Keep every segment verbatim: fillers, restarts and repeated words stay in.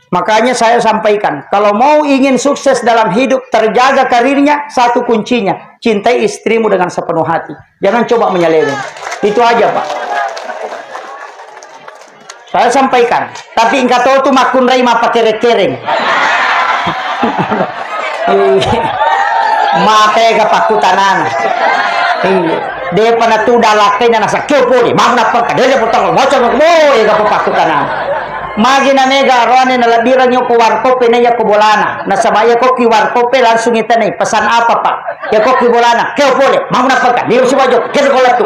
Makanya saya sampaikan, kalau mau ingin sukses dalam hidup, terjaga karirnya, satu kuncinya, cintai istrimu dengan sepenuh hati. Jangan coba menyeleweng. Itu aja, Pak. Saya sampaikan. Tapi engka to tu makkunrai mappakere-kereng. Iya. Mate ga pakkutanana. Iya. Depa natu dalakkaina nasakkeo pole. Mau nappa kadere potang macam, oh, ega pakkutanana. Magi na mega aroane nalabbirangngi ko warkop e na iya ko bolana. Nasaba iya ko ki warkop e langsung itanai, "Pesan apa, Pak?" Iya ko ki bolana, "Keo pole, mau nappa ka?" Dia sibajo, kira ko lettu.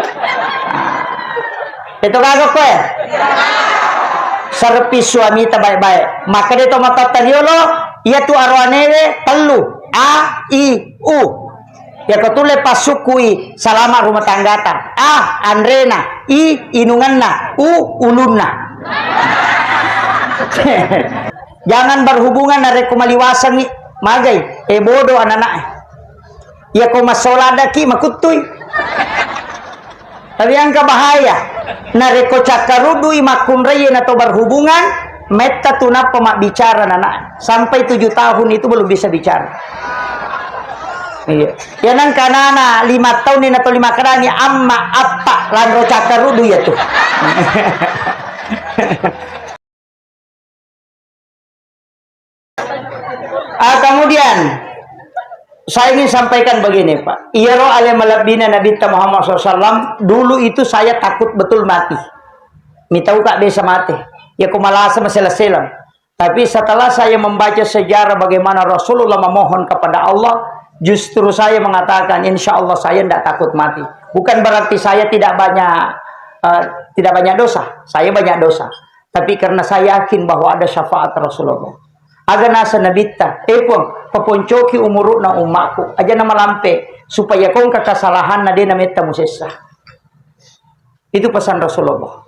Itu kagak koe. Serpi suamita baik-baik. Maka dia to matatta riolo, iya tu aroanewe tellu. A, I, U. Yako tulle passukkui, salama rumah tanggata. A, anrena. I, inungenna. U, ulunna. Jangan berhubungan narekko maliwasangngi, magai, eh, bodoh anak-anak. Yako massoladaki, makuttui. Tapi engka bahaya. Narekko cakkarudui makkunrai na to berhubungan, metta tu nappa mabbicara anak-anak. Sampai tujuh tahun itu belum bisa bicara. Iya. Ya nang kanana lima tahun ini atau lima kerani amma appa lanro cakkarudu ya tu. Ah, kemudian saya ingin sampaikan begini, Pak. Iyaro ale malebbina Nabi Muhammad sallallahu alaihi wasallam, dulu itu saya takut betul mati. Mitau kak biasa mati. Ya kumalasa masela-selang. Tapi setelah saya membaca sejarah bagaimana Rasulullah memohon kepada Allah, justru saya mengatakan, "Insya Allah saya tidak takut mati." Bukan berarti saya tidak banyak, eh, tidak banyak dosa. Saya banyak dosa. Tapi karena saya yakin bahwa ada syafaat Rasulullah. Aga nasa Nabitta, "Eh, Puang, paponcoki umuru'na ummakku. Aja na malampe, supaya kongka kesalahanna de na metta musessa." Itu pesan Rasulullah.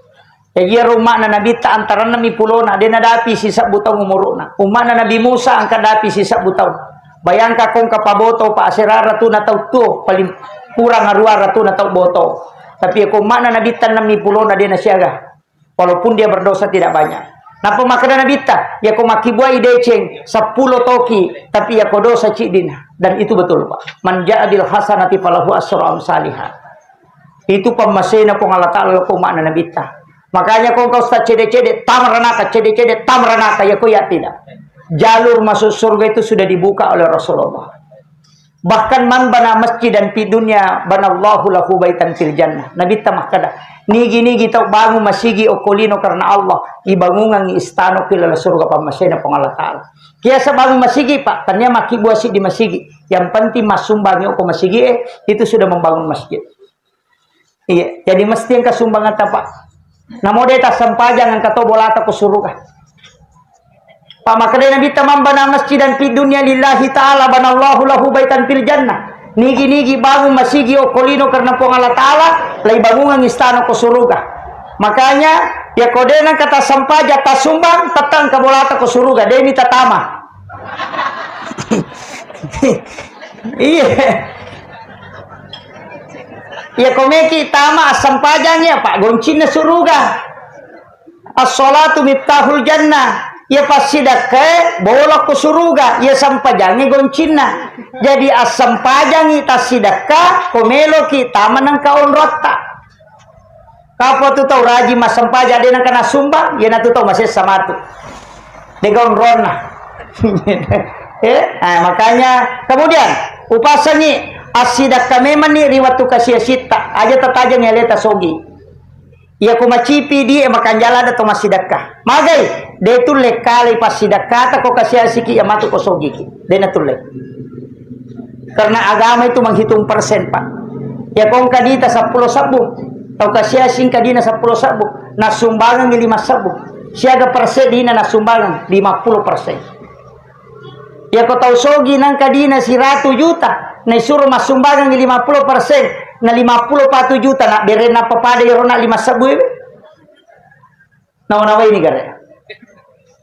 Jadi, iyaro umma'na Nabitta antaranna mi pulona, de nadapi sisebbu taung umuru'na. Umma'na Nabi Musa engka dapi sisebbu taung. Bayangka kongka paboto, Pak, asera ratuna tau tuo, paling kurang arua ratuna tau boto. Tapi ko umma'na Nabitta ennem mi pulona de nasiaga. Walaupun dia berdosa tidak banyak. Napa makkeda Nabitta, yako makkibuai deceng, seppulo toki, tapi yako dosa ciddina. Dan itu betul, Pak. Man ja'a bil hasanati falahu asyru amsaliha. Itu pammasena Puang Allah Ta'ala ko makna Nabitta. Makanya ko engka ustaz cede-cede, tamaranaka, cede-cede, tamaranaka, ya ko ya tidak. Jalur masuk surga itu sudah dibuka oleh Rasulullah. Bahkan man bana masjidan fi dunya banallahu lahu baitan fil jannah. Nabitta makkeda, nigi-nigi tau bangun masigi okko lino karena Allah, ibangungangi istana ki laleng surga pammasena Puang Allah Ta'ala. Kiasa bangun masigi, Pak, tania makkibua siddi masigi. Yang penting massumbangi okko masigi, eh, itu sudah membangun masjid. Iya, jadi mesti engka sumbanganta, Pak. Namo de tassempajang engka to bolata ko suruga. Pak, makkedai Nabitta, "Man bana masjidan fid dunya lillahi ta'ala banallahu lahu baitan fil jannah." Nigi-nigi bangun masigi okko lino karena Puang Allah Ta'ala, laibangungang istana ko suruga. Makanya, ya ko de nengka tassempajang, tassumbang, tettang engka bolata ko suruga, de mi tatama. Iya. Iya, ko meki tama assempajangngi, apa goncinna suruga. As-shalatu miftahul jannah. Iya passidakkae bola ko suruga, iya sempajangngi goncinna. Jadi assempajangngi tassidakka, ko meloki tama nengka onrotta. Kapang tu tau rajin massempajang, de nengka nassumbang, iyanatu tau masessa matu. Dega onronna. Eh, ah, makanya kemudian upasengi assidakka memanni ri wettu kasiasitta, aja tatajengi aleta sogi. Iya ko macipi di e makanjala ada to massidakka. Magai, de tulle kalai passidakkata ko kasiasiki iya matu ko sogiki. De na tulle. Karena agama itu menghitung persen, Pak. Ya, ko engka dita seppulo sebbu, tau kasiasi engka dina seppulo sebbu, nassumbangengngi lima sebbu. Siaga persen dina nassumbangang? Lima puluh persen. Ya, ko tau sogi nangka dina siratu juta, naisuro massumbangengngi lima puluh persen, na lima puluh patu juta, na berenna apa pada iyaro na lima sebbu iwe? Nawa-nawa ini gare.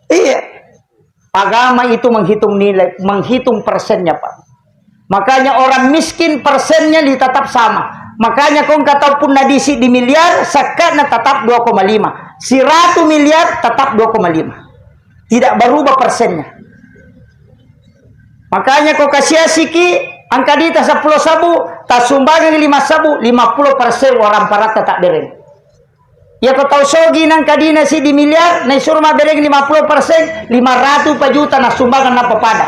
Iya. Agama itu menghitung nilai, menghitung persennya, Pak. Makanya orang miskin persennya di tetap sama. Makanya ko engka tau punna di siddi miliar, sakkana tetap dua koma lima. Siratu miliar tetap dua koma lima. Tidak berubah persennya. Makanya ko kasiasiki angka dita seppulo sabu, tasumbangi lima sabu, lima puluh persen orang paratta tak bereng. Iya ko tau sogi nang kadina siddi miliar, naisuro mabbereng lima puluh persen, lima ratus pa juta nasumbangan nappa pada.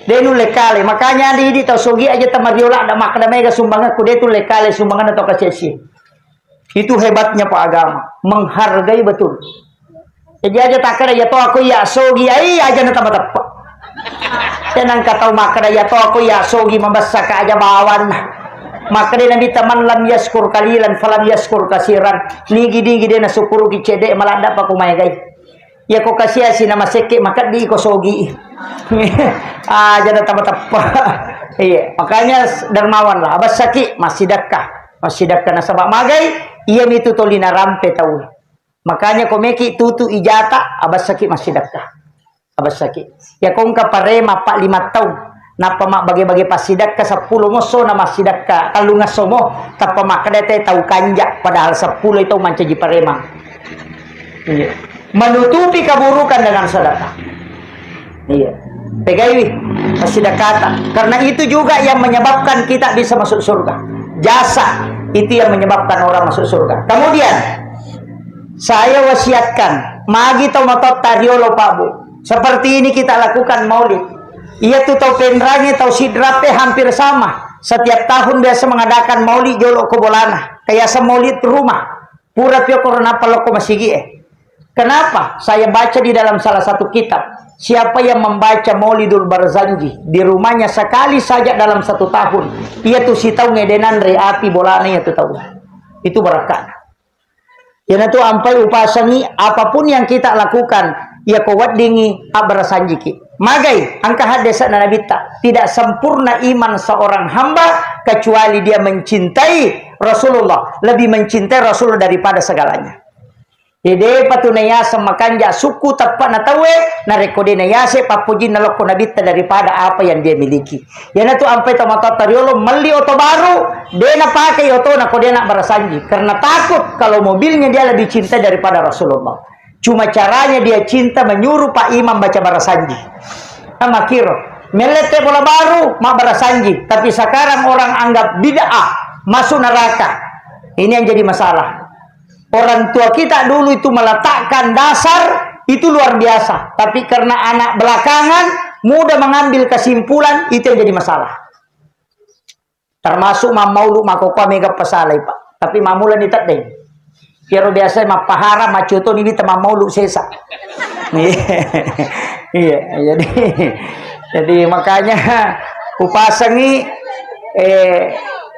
De nulle kale, makanya adi idi tau sogi aja tamario ladda makkeda mega sumbangan ku de tulle kale sumbangan atau kasesi. Itu hebatnya Pak agama, menghargai betul. Jadi aja takkeda ya to aku ya sogi ai aja na tama teppa. Tenang ka tau makkeda ya to aku ya sogi mabessa ka aja bawanna. Makkeda Nabi ta man lam yaskur kalilan falam yaskur kasiran. Nigi-nigi de nasukkuruki cedde maladda pa ko maegai. Ya ko kasiasi na masekke makeddi ko sogi. Aja na tama teppa. Iya, makanya dermawan lah. Abessaki massidekka. Massidekka nasaba magai iya mitu toli narampe tau. Makanya ko meki tutu ijata, abessaki massidekka. Abessaki. Ya ko engka parema pa lima taung, nappa mabbage-bage passidekka seppulo mosso na massidekka tellungesso mo, tappa makkeda te tau kanja, padahal seppulo tau mancaji parema. Iya. Menutupi keburukan dengan sedekah. Iya. Pegaiwi massidekata. Karena itu juga yang menyebabkan kita bisa masuk surga. Jasa itu yang menyebabkan orang masuk surga. Kemudian saya wasiatkan, magi tau matotta riolo Pak Bu. Seperti ini kita lakukan maulid. Iya tu tau Penrangi, tau Sidrap hampir sama. Setiap tahun biasa mengadakan maulid jolo ko bolana. Kayak maulid rumah. Pura pio korona palokko masigi eh. Kenapa? Saya baca di dalam salah satu kitab, siapa yang membaca Maulidul Barzanji di rumahnya sekali saja dalam satu tahun, iya tu sitaung edenanre api bolana iya tu taung. Itu berkah. Iyanatu ampai upasangi, apapun yang kita lakukan, iya ko weddingi abbarasanjiki. Magai, engka haddesana Nabitta, tidak sempurna iman seorang hamba kecuali dia mencintai Rasulullah, lebih mencintai Rasulullah daripada segalanya. Jadi depa tu nayaseng makanja sukku teppana tauwe, narekko de nayaseng pappojinna lokko Nabitta daripada apa yang dia miliki. Iyanatu ampai tomatoatta riolo melli oto baru, de napakai otona ko de nabbarasanji. Karena takut kalau mobilnya dia lebih cinta daripada Rasulullah. Cuma caranya dia cinta menyuruh Pak Imam baca barasanji. Nah, makkiro. Mellette bola baru, mabbarasanji. Tapi sekarang orang anggap bid'ah, masuk neraka. Ini yang jadi masalah. Orang tua kita dulu itu meletakkan dasar itu luar biasa. Tapi karena anak belakangan mudah mengambil kesimpulan, itu yang jadi masalah. Termasuk mammaulu makkokkoe mega pasalai, Pak. Tapi mammulani teddeng. Iyaro biasa mappahara, maccotoni wita mammaulu sesa. Iya, jadi, jadi makanya upasangi, eh,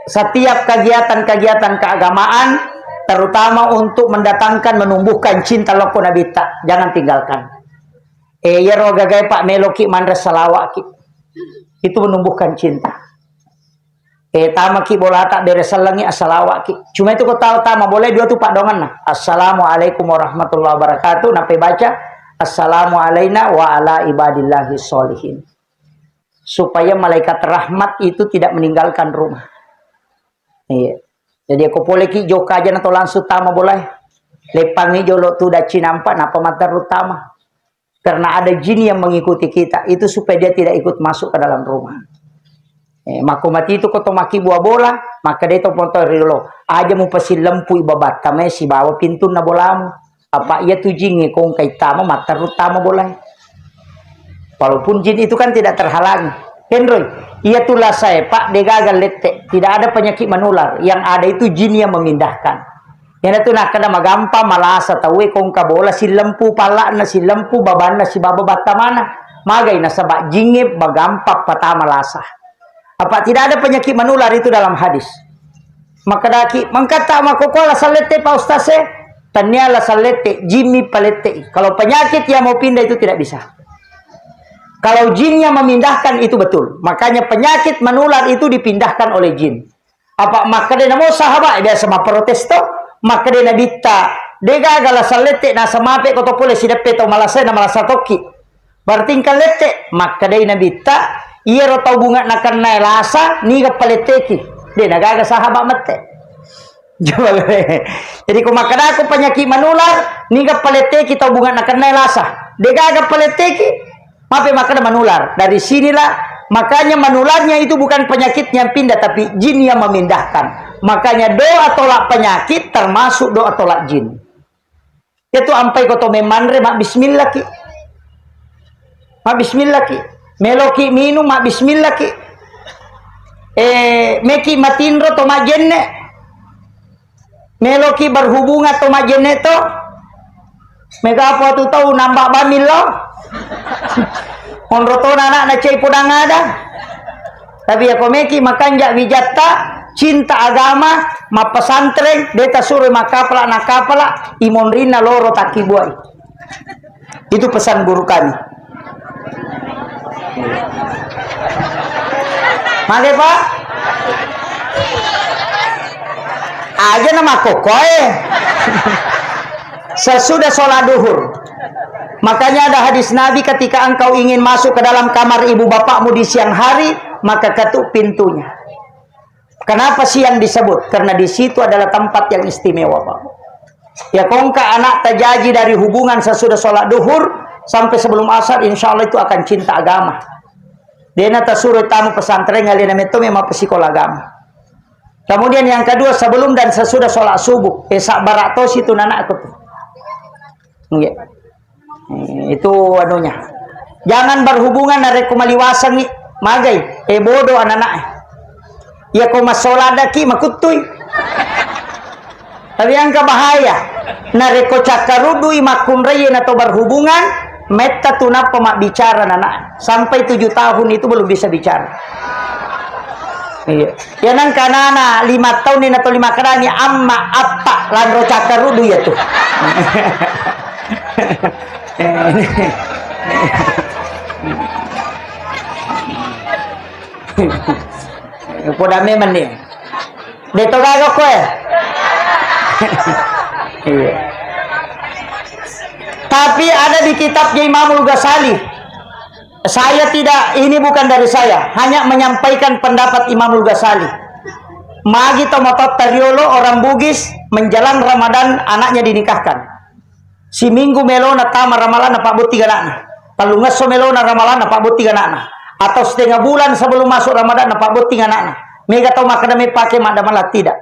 setiap kegiatan-kegiatan keagamaan, terutama untuk mendatangkan, menumbuhkan cinta lokko Nabitta, jangan tinggalkan. Eh, iyaro gagae, Pak, meloki manre salawaki. Itu menumbuhkan cinta. Eh, tamaki bolata bere sellengi, assalawaki. Cuma itu ko tau tama bolai dua tu paddoangenna. Assalamualaikum warahmatullahi wabarakatuh. Nappai baca, "Assalamu alaina wa ala ibadillahi sholihin." Supaya malaikat rahmat itu tidak meninggalkan rumah. Iya. Jadi ko poleki jokka aja na to langsung tama bolai. Leppangi jolo tu dacci nampa, napa matteru tama. Karena ada jin yang mengikuti kita, itu supaya dia tidak ikut masuk ke dalam rumah. Eh, makko mati itu ko to maki bua bola, maka de to ponto rilo. Aja mu pasilempui babatta mai sibawa pintunna bolamu. Apa iya tu jingnge ko engkai tama, matteru tama bolae. Walaupun jin itu kan tidak terhalangi. Henroi, iya tu lasae, Pak, de gaga lette. Tidak ada penyakit menular. Yang ada itu jin yang memindahkan. Iyanatu nakkeda magampa malasa tauwe ko engka bola sillempu palla'na, sillempu babanna, sibawa battamana. Magai nasaba jingnge magampa patama lasa. Apa tidak ada penyakit menular itu dalam hadis. Makkedaki, mengkata makkokkoe lasallette, Pak Ustaz, eh? Tania lasallette, jimmi palette. Kalau penyakit yang mau pindah itu tidak bisa. Kalau jin yang memindahkan itu betul. Makanya penyakit menular itu dipindahkan oleh jin. Apa makkeda namo sahabat, eh, biasa mapprotes to, makkeda Nabitta, de gaga lasallette, nasamape ko to pole sideppe tau malasa, na malasa tokki. Berarti engka lette, makkedai Nabitta, iyaro tau bunga nakennae lasa, niga paletteki. De nagaga sahabat mette. Coba. Jadi, ko makkedako penyakit menular, niga paletteki tau bunga nakenna lasa. Degaga paletteki, mape makkeda menular. Dari sinilah, makanya menularnya itu bukan penyakit yang pindah, tapi jin yang memindahkan. Makanya doa tolak penyakit termasuk doa tolak jin. Itu ampai ko to memanre, mabbismillahki. Mabbismillahki. Meloki minum, mabbismillahki. Eh, meki matinro to majenne. Meloki berhubungan to majenne to. Mega apa tu tau nambah bamillo. Monro to anak na cai podang ada. Tapi ya komeki makanja wijatta, cinta agama, mappesantreng, de tasuro makkapala nakkapala, imonrinna loro takkibuai. Itu pesan guru kami. Mage, Pak? Aja nama kokoe. Sesudah sholat duhur. Makanya ada hadis Nabi, ketika engkau ingin masuk ke dalam kamar ibu bapakmu di siang hari, maka ketuk pintunya. Kenapa siang disebut? Karena di situ adalah tempat yang istimewa, Pak. Ya, kongka anak terjadi dari hubungan sesudah sholat duhur sampai sebelum asar, insya Allah itu akan cinta agama. Dena tasuro tamu pesantren, alena metto memang pesikola agama. Kemudian yang kedua, sebelum dan sesudah sholat subuh, eh, sabbarak tosi tu nanakku tu. Nggih. Eh, itu anunya. Jangan berhubungan narekko maliwasengngi, magai, eh, bodoh anak-anak. Iya ko massoladaki makuttui. Tapi engka bahaya. Narekko cakkarudui makkunraie nato berhubungan, metta tu nappa mabbicara anak. Sampai tujuh tahun itu belum bisa bicara. Iya. Ya nang kanana lima tahun ini atau lima kerani amma appa lanro cakkarudu ya tu. Poda memang nih. Deto gaga koe. Iya. Tapi ada di kitabnya Imamul Ghazali. Saya tidak, ini bukan dari saya, hanya menyampaikan pendapat Imamul Ghazali. Magi to matotta riolo orang Bugis menjelang Ramadan anaknya dinikahkan. Siminggu melona tama Ramalan na pabbotting anakna. Tellungesso melona Ramalan na pabbotting anakna. Atau setengah bulan sebelum masuk Ramadan na pabbotting anakna. Mega tau makkeda me pake maddamelang, tidak.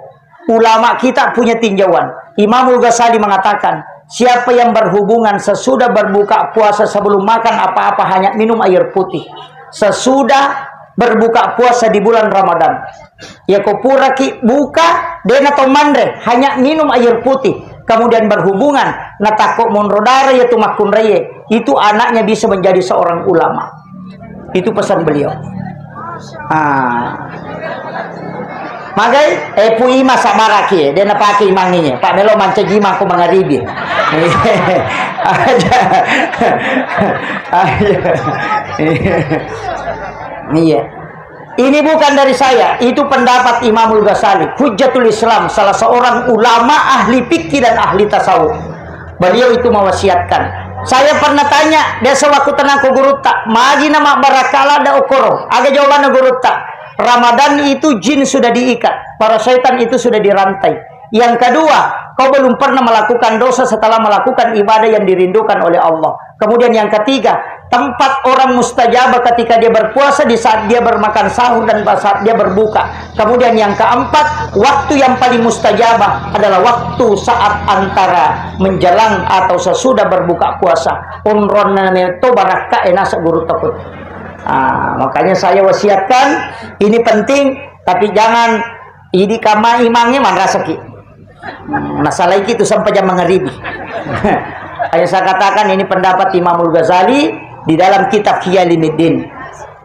Ulama kita punya tinjauan. Imamul Ghazali mengatakan, siapa yang berhubungan sesudah berbuka puasa, sebelum makan apa-apa hanya minum air putih. Sesudah berbuka puasa di bulan Ramadan. Ya ko puraki buka, dena to manre, hanya minum air putih. Kemudian berhubungan, natakko monro dara ya tu makkunraie. Itu anaknya bisa menjadi seorang ulama. Itu pesan beliau. Ah. Magai, eh, pu ima sabaraki, eh, de napake imangnge, Pak Melo mancaji imang ko mangaribi. Aja. Aja. Iya. Ini bukan dari saya, itu pendapat Imamul Ghazali, Hujjatul Islam, salah seorang ulama ahli fikih dan ahli tasawuf. Beliau itu mewasiatkan. Saya pernah tanya, dia sewaktu tenang ke gurutta, magi nama barakala ada okoro. Aga jawabannya gurutta, Ramadan itu jin sudah diikat, para setan itu sudah dirantai. Yang kedua, kau belum pernah melakukan dosa setelah melakukan ibadah yang dirindukan oleh Allah. Kemudian yang ketiga, tempat orang mustajabah ketika dia berpuasa di saat dia bermakan sahur dan saat dia berbuka. Kemudian yang keempat, waktu yang paling mustajabah adalah waktu saat antara menjelang atau sesudah berbuka puasa. Onronna to barakka enasa guru takut. Ah, makanya saya wasiatkan, ini penting, tapi jangan idi kama imangnya manrasaki. Hmm, nasalaiki itu sampai jam mangaribi. Hanya saya katakan ini pendapat Imamul Ghazali di dalam kitab Ihya Ulumuddin.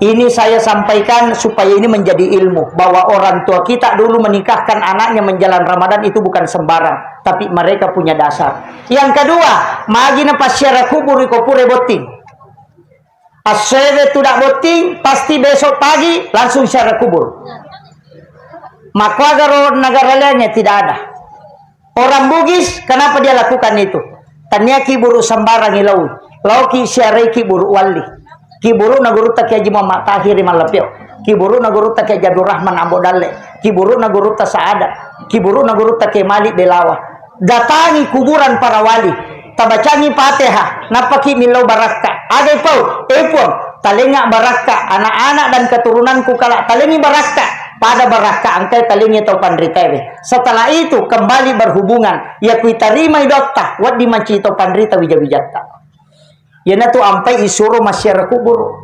Ini saya sampaikan supaya ini menjadi ilmu bahwa orang tua kita dulu menikahkan anaknya menjelang Ramadan itu bukan sembarang, tapi mereka punya dasar. Yang kedua, magi na passiara kubur iko pura botting. Assoewe tu dak botting, pasti besok pagi langsung siara kubur. Makkuagaro negara lainnya tidak ada. Orang Bugis, kenapa dia lakukan itu? Tania kiburu sembarang ilau. Lauki siarai kiburu walli. Kiburu na gurutta Kiai Haji Muhammad Tahir Mallapio. Kiburu na gurutta Kiai Haji Abdul Rahman Ambo Dalle. Kiburu na gurutta Saada. Ki buruna gurutta Kiai Malik Belawa. Datangi kuburan para wali. Tabacangi Fatihah. Nappaki millau barakka. Agai pau. Eh, Puang. Talenga barakka. Anak-anak dan keturunanku kala talengi barakka. Pada barakka engkai talengi tau panritaewe. Setelah itu kembali berhubungan. Iya kuitarimai dotta. Wedding mancaji tau panrita wija-wijatta. Iyanatu ampai isuro massiara kuburu.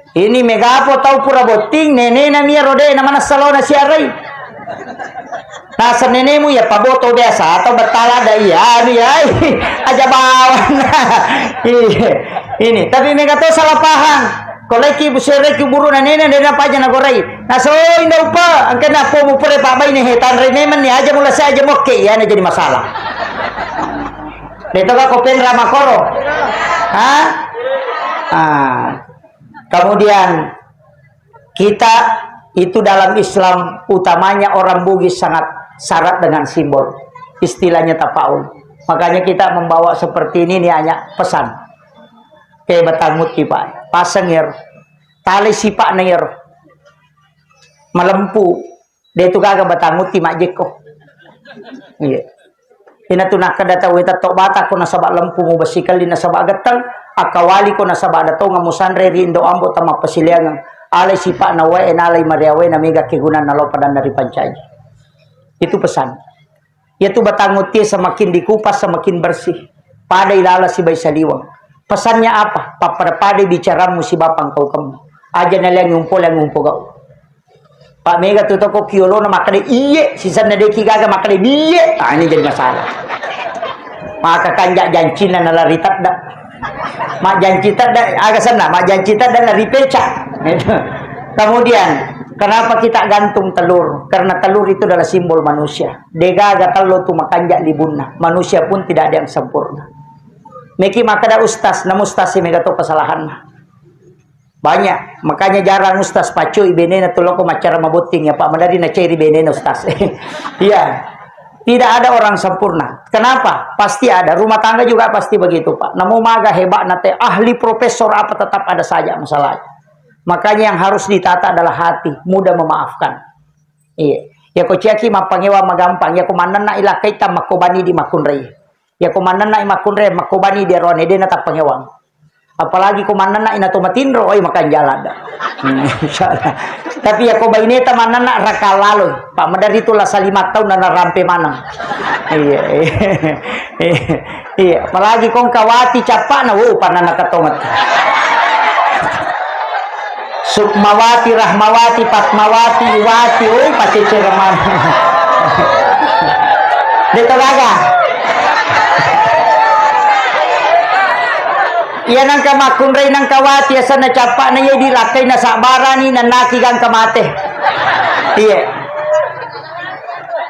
Ini megapo tau pura botting, nenena mi iyaro de na manessa laona siarai. Naseng nenemu iya paboto biasa atau bettala ada iya, anu iya, aja bawang. Iya. Ini, tapi mega to salah paham. Koleki busereki buru na nena de na paja na gorai. Naseng, oh, inda upa, angkena po mu pure pa baine he tanre memang ni aja mula saya aja mokke, iya na jadi masalah. Deto ka kopen rama koro. Hah? Ah. Kemudian kita itu dalam Islam utamanya orang Bugis sangat syarat dengan simbol. Istilahnya tafaul. Makanya kita membawa seperti ini, ini hanya pesan. Ke batangutki, Pak. Paseng iyaro. Tali sipak na iyaro. Malempu. De tu gaga batang utti majjekko. Iya. Inatu nakkeda tau, "Tetto bata ko nasaba lempu mubessi kelli nasaba getteng, akkawali ko nasaba ada tonga musanre ri indo ambo tamappasiliangeng. Alai sipa'na wae, nalai mariawae, na mega kegunanna lao padanna ripancaji." Itu pesan. Iyatu batang uttie semakin dikupas, semakin bersih. Pada ilala sibai saliweng. Pesannya apa? Pappada-pada bicaramu siba pangkaukemmu. Aja naleang umpo, leang umpo gau. Pak mega tu toko kiolona makkeda iye, sisenna deki gaga makkeda biye. Ah, ini jadi masalah. Maka kanja jancinna nalari tedda. Mak janci tedda, aga senna, mak janci tedda lari peca. Kemudian, kenapa kita gantung telur? Karena telur itu adalah simbol manusia. Degaga tello tu makanja libunna. Manusia pun tidak ada yang sempurna. Meki makkeda ustaz, namu ustaz si mega to kesalahanna. Banyak. Makanya jarang ustaz pacui benena tu loko maccara mabotting ya, Pak. Madari na ceri benena ustaz. Iya. Tidak ada orang sempurna. Kenapa? Pasti ada. Rumah tangga juga pasti begitu, Pak. Namu maga hebat nate ahli profesor apa tetap ada saja masalahnya. Makanya yang harus ditata adalah hati, mudah memaafkan. Iya. Ya ko ciaki mappangewa magampang, ya ko mannenna ilakkaita makkobani di makkunrai. Ya ko mannenna makkunrai makkobani di arone dena tappangewang. Apalagi ko mannenna ina to matinro, oi makanjala da. Hmm, insyaallah. Tapi ya ko baineta mannenna raka lalo, Pak, madari tu lasa lima tahun nana rampe maneng. Iya, iya. Iya, apalagi kong kawati cappana, wo, panana katonget. Sukmawati, Rahmawati, Fatmawati, Iwati, oh, pacecere maneng. Deto gaga. Iya nangka makkunrai nangka wati asenna cappana iya dilakkai nasabbarani nannaki gangka mate. Iya.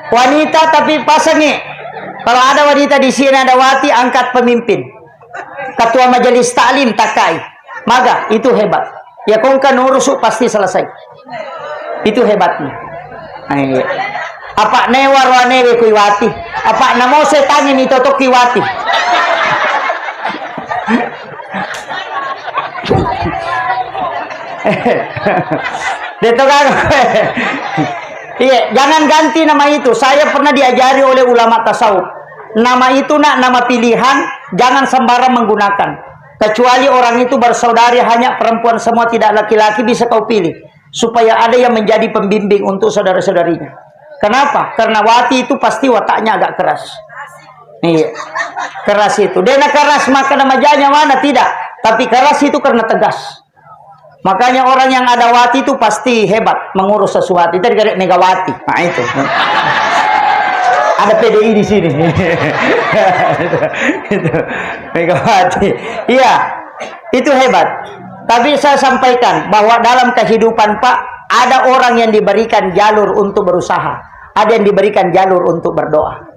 Wanita tapi pasengi. Kalau ada wanita di sini ada wati, angkat pemimpin. Ketua majelis taklim takai. Maga, itu hebat. Ya kongka nurusu pasti selesai. Itu hebatnya. Nah, iya. Apa newa roanewe kui wati? Apa namo setangi mi totok kui wati? Deto kan? Iya, jangan ganti nama itu. Saya pernah diajari oleh ulama tasawuf. Nama itu, Nak, nama pilihan, jangan sembarang menggunakan. Kecuali orang itu bersaudari, hanya perempuan semua, tidak laki-laki, bisa kau pilih. Supaya ada yang menjadi pembimbing untuk saudara-saudarinya. Kenapa? Karena wati itu pasti wataknya agak keras. Iya. Keras itu. Dena keras maka namajanya mana? Tidak. Tapi keras itu karena tegas. Makanya orang yang ada wati itu pasti hebat mengurus sesuatu. Itu dari Megawati. Nah, itu. Ada P D I di sini. Itu. Megawati. Iya. Itu hebat. Tapi saya sampaikan bahwa dalam kehidupan, Pak, ada orang yang diberikan jalur untuk berusaha, ada yang diberikan jalur untuk berdoa.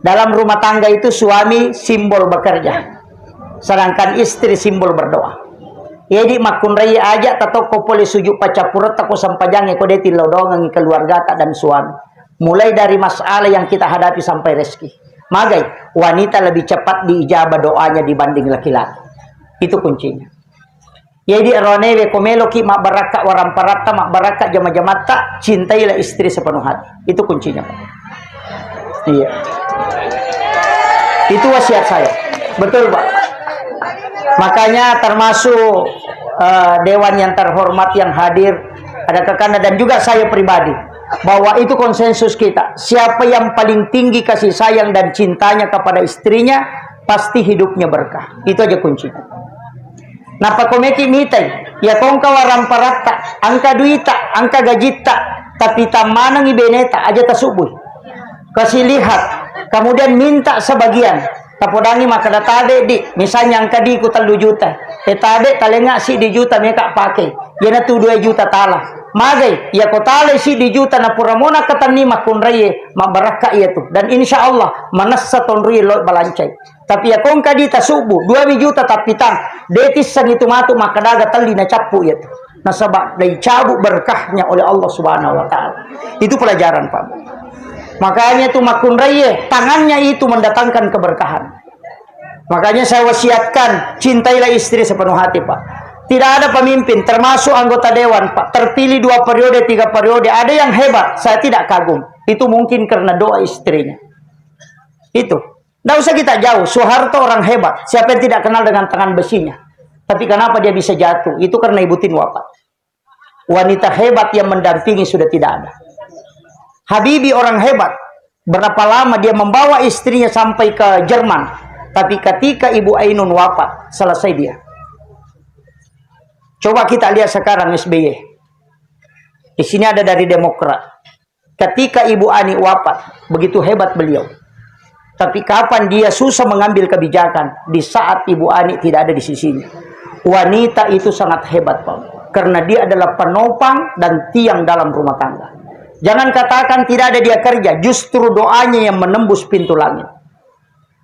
Dalam rumah tangga itu suami simbol bekerja, sedangkan istri simbol berdoa. Jadi makkunrai aja tatokko pole sujud paccappuretta ko sempajangnge ko de tillau doangengi keluargata dan suami. Mulai dari masalah yang kita hadapi sampai rezeki. Magai, wanita lebih cepat diijabah doanya dibanding laki-laki. Itu kuncinya. Jadi, aroanewe ko meloki mabbarakka waramparatta, mabbarakka jama-jamatta, cintailah istri sepenuh hati. Itu kuncinya, Pak. Iya. Itu wasiat saya. Betul, Pak. Makanya termasuk, eh, dewan yang terhormat yang hadir, ada kakanda dan juga saya pribadi, bahwa itu konsensus kita. Siapa yang paling tinggi kasih sayang dan cintanya kepada istrinya, pasti hidupnya berkah. Itu aja kuncinya. Nappa ko meki mitai, iya ko engka waramparatta, engka duita, engka gajitta, tapi tammanengi beneta, aja tasubbui. Kasih lihat, kemudian minta sebagian. Tapodangi makkeda, "Tabe, Di, misalnya engka diku tellu juta. Eh, tabe, talenga siddi juta meka pake. Iyanatu dua juta tala." Magai, iya ko tala siddi juta napura mona ketenni makkunraie, mabbarakka iyatu. Dan insya Allah, manessa tonrui lo balancai. Tapi iya ko engka di tasubbu, dua juta tappitang, de tissengi tu matu makkadaga telli nacappu iyatu. Nasaba dicabut berkahnya oleh Allah Subhanahu wa Ta'ala. Itu pelajaran, Pak. Makanya itu makkunraie, tangannya itu mendatangkan keberkahan. Makanya saya wasiatkan, cintailah istri sepenuh hati, Pak. Tidak ada pemimpin, termasuk anggota dewan, Pak, terpilih dua periode, tiga periode, ada yang hebat, saya tidak kagum. Itu mungkin karena doa istrinya. Itu. Nggak usah kita jauh, Soeharto orang hebat, siapa yang tidak kenal dengan tangan besinya? Tapi kenapa dia bisa jatuh? Itu karena Ibu Tin wafat. Wanita hebat yang mendampingi sudah tidak ada. Habibie orang hebat. Berapa lama dia membawa istrinya sampai ke Jerman. Tapi ketika Ibu Ainun wafat, selesai dia. Coba kita lihat sekarang S B Y. Di sini ada dari Demokrat. Ketika Ibu Ani wafat, begitu hebat beliau. Tapi kapan dia susah mengambil kebijakan? Di saat Ibu Ani tidak ada di sisinya. Wanita itu sangat hebat, Pak. Karena dia adalah penopang dan tiang dalam rumah tangga. Jangan katakan tidak ada dia kerja, justru doanya yang menembus pintu langit.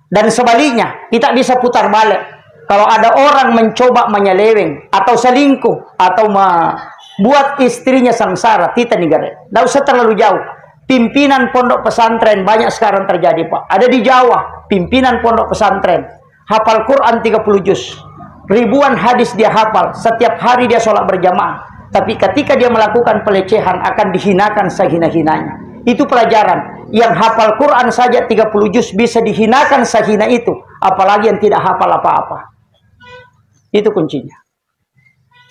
Dan sebaliknya, kita bisa putar balik. Kalau ada orang mencoba menyeleweng atau selingkuh atau membuat istrinya sengsara, kita negara. Tidak usah terlalu jauh. Pimpinan pondok pesantren banyak sekarang terjadi, Pak. Ada di Jawa, pimpinan pondok pesantren. Hafal Quran tiga puluh juz. Ribuan hadis dia hafal. Setiap hari dia sholat berjamaah. Tapi ketika dia melakukan pelecehan, akan dihinakan sehina-hinanya. Itu pelajaran. Yang hafal Quran saja tiga puluh juz bisa dihinakan sehina itu. Apalagi yang tidak hafal apa-apa. Itu kuncinya.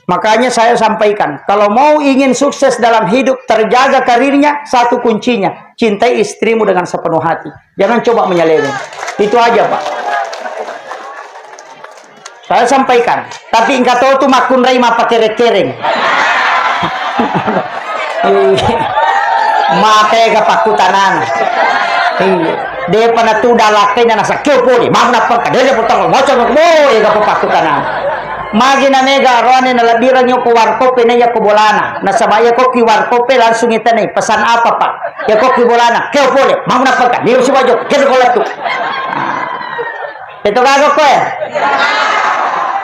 Makanya saya sampaikan, kalau mau ingin sukses dalam hidup, terjaga karirnya, satu kuncinya, cintai istrimu dengan sepenuh hati. Jangan coba menyeleweng. Itu aja, Pak. Saya sampaikan. Tapi engka to tu makkunrai mappakere-kereng. Iya. Mate ga pakkutanana. Iya. Depa natu dalakkaina nasakkeo pole. Mau nappa kadere potong moco mo ega pakkutanana. Magi na mega roane nalebbirengngi ko warkop e naiya ko bolana. Nasaba iya ko ki warkop e langsung itanai, "Pesan apa, Pak?" Iya ko ki bolana, "Keo pole, mau nappa ka, niru sibajo, kene ko lettu." Itu gaga koe.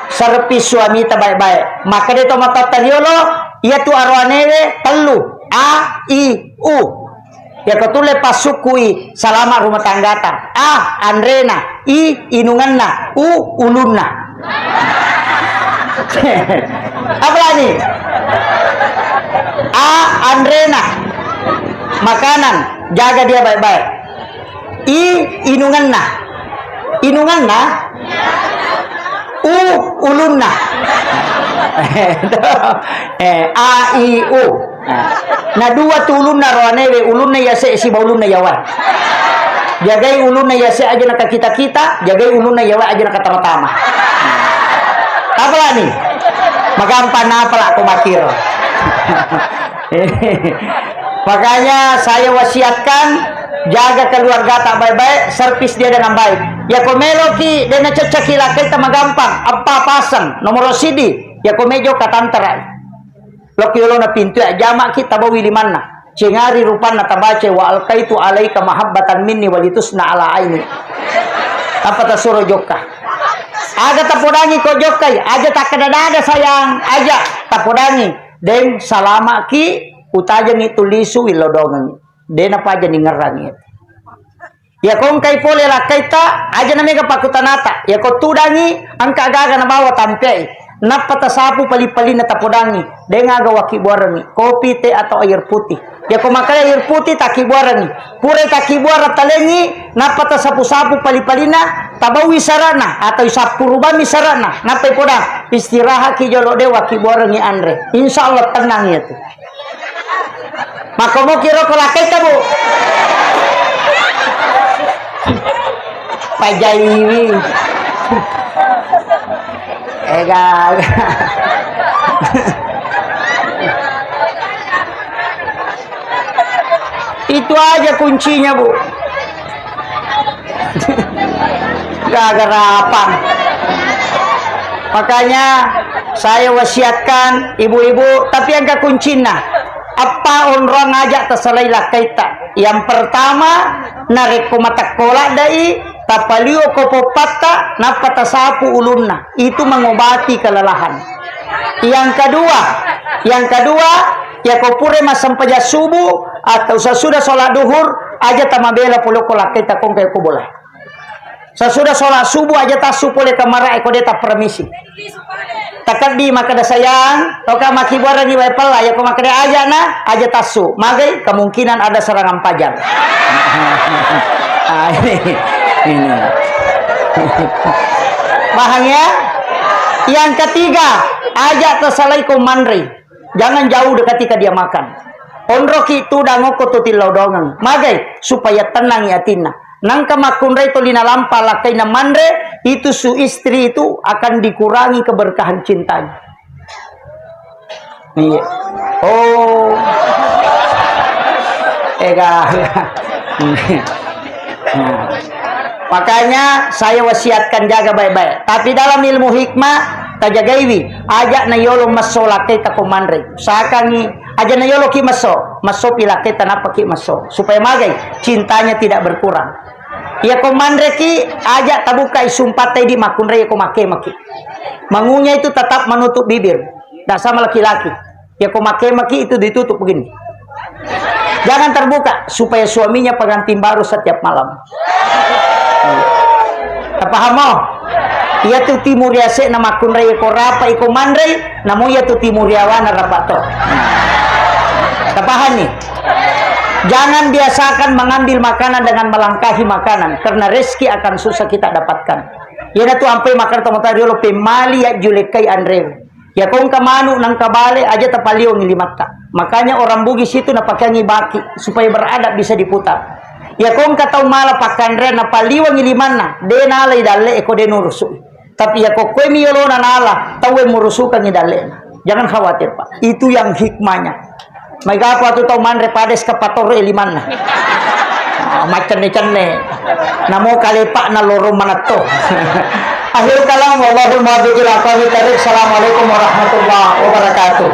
Servis suamita baik-baik. Maka de to matatta riolo, iya tu aroanewe tellu. A, I, U. Iya ko tulle passukkui, salama rumah tanggata. A, anrena. I, inungenna. U, ulunna. Apa lagi? A, anrena. Makanan, jaga dia baik-baik. I, inungenna. Inungenna? U, ulunna. Eh, A, I, U. Nah, na dua tu ulunna roanewe, ulunna yase siba ulunna yawa. Jagai ulunna yase aja na kakita-kita, jagai ulunna yawa aja na katama-tama. Apa lagi? Magampang apa lah ko makiro. Makanya saya wasiatkan, jaga keluarga tak baik-baik, servis dia dengan baik. Ya ko meloki, dena cocok lakkaita magampang, apa pasang, nomor sidi, ya ko mejo katantarai. Lokki yolona pintu ya, jamaki tabawi limanna. Cengari rupanna tabaca, "Wa alkaitu alaika mahabbatan minni walitusna ala aini." Apa tasuro jokka? Aga tapodangi ko jokkai, aja takkada-dada sayang, aja tapodangi. Deng, salamaki, utajengi tu lisu, willodogengi. Dena paja ningerrangi. Iya ko engkai pole lakkaita, aja na mega pakkutanata. Iya ko tudangi, engka gaga nabawa tampeai. Nappa tasapu pali-palinna tapodangngi, deng aga wakkibbuarengngi, kopi, teh, atau air putih. Yako makkeda air putih takkibbuarengngi. Purai takkibbuareng talengngi, nappa tasapu-sapu pali-palinna, tabaui sarana atau isappurubammi sarana, nappa ipodang, istirahatki jolo de wakkibbuarengngi anre. Insya Allah tenang iyatu. Makkomoki roko lakkaita, Bu. Pajaiwi. Ega. Itu aja kuncinya, Bu. Gagarapan. Makanya saya wasiatkan ibu-ibu, tapi engka kuncinna. Eppa onrong aja tasalai lakkaita. Yang pertama, narekko matekko laddai, tapalio ko poppatta, nappa tasapu ulunna. Itu mengobati kelelahan. Yang kedua, yang kedua, yako pura massempajang subuh atau sesudah sholat duhur, aja tamabela pole ko lakkaita kongka ko bola. Sesudah sholat subuh aja tassu pole kamara e ko de tappermisi. Takeddi makkeda, "Sayang, toka makkibbuarengngi wae pella, yako makkeda aja na, aja tassu." Magai kemungkinan ada serangan pajar. Ah, ini. Ini. Paham ya? Yang ketiga, aja tasalai ko manre. Jangan jauh ketika dia makan. Onroki tudang okko tu tillau dongeng. Magai supaya tenang atinna. Nangka makkunrai toli nalampa lakkaina manre, itu su istri itu akan dikurangi keberkahan cintanya. Iya. Oh. Ega. Nah. Makanya saya wasiatkan jaga baik-baik. Tapi dalam ilmu hikmah, tajagaiwi. Aja na yolo messo lakkaita ko manre. Usahakangi, aja na yolo ki messo. Messo pi lakkaita nappa ki messo. Supaya magai, cintanya tidak berkurang. Iya ko manreki, aja tabuka sumpatta idi makkunrai ko makkemaki. Mangunya itu tetap menutup bibir. Tidak sama laki-laki. Ya ko makkemaki itu ditutup begini. Jangan terbuka supaya suaminya pengantin baru setiap malam. Tapahamo? Iya tu timuri ase'na makkunrai ko rapa iko manrei, namo iya tu timuri awana rapa to. Tapahani? Jangan biasakan mengambil makanan dengan melangkahi makanan, karena rezeki akan susah kita dapatkan. Iyana tu ampai makan to mata riolo pemali ya julekkai anreu. Ya kongka manu nangka bale aja tapaliwangi limatta. Makanya orang Bugis itu napakeangi baki supaya beradab bisa diputar. Ya kongka tau mala pakkanrean napaliwangi limanna, de nalai dalle eko de nurusu. Tapi ya kokkoi mi yolona nala, tau e murusukangi dallena. Jangan khawatir, Pak. Itu yang hikmahnya. Maigapa tu tau manre pada eskavator e limanna. Ah, maccenne-cenne. Namo kalepa na loro manetto. Akhir kalam, wallahul muwaffiq ila aqwamit thariq. Assalamualaikum warahmatullahi wabarakatuh.